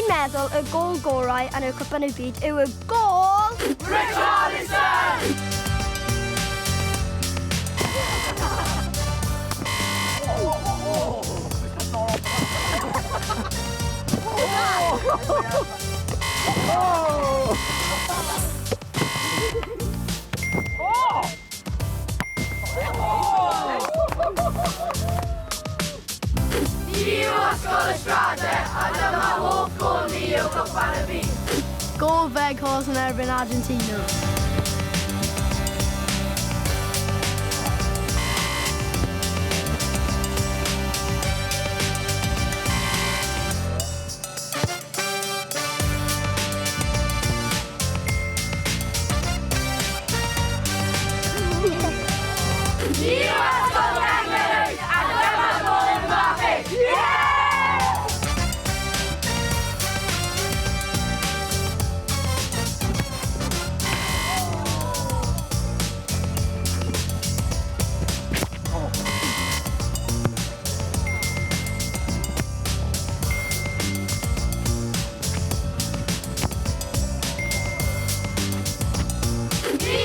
Fi'n meddwl y gôl gorau yn y Cwpan y Byd yw y gôl... Richarlison! Ni yw Ysgol y Strade a dyma hoff gôl ni o Cwpan y Byd. Gôl Weghorst yn erbyn Argentina. Ni yw Ysgol Llanberis a dyma gôl Mbappe. Yeah! Ni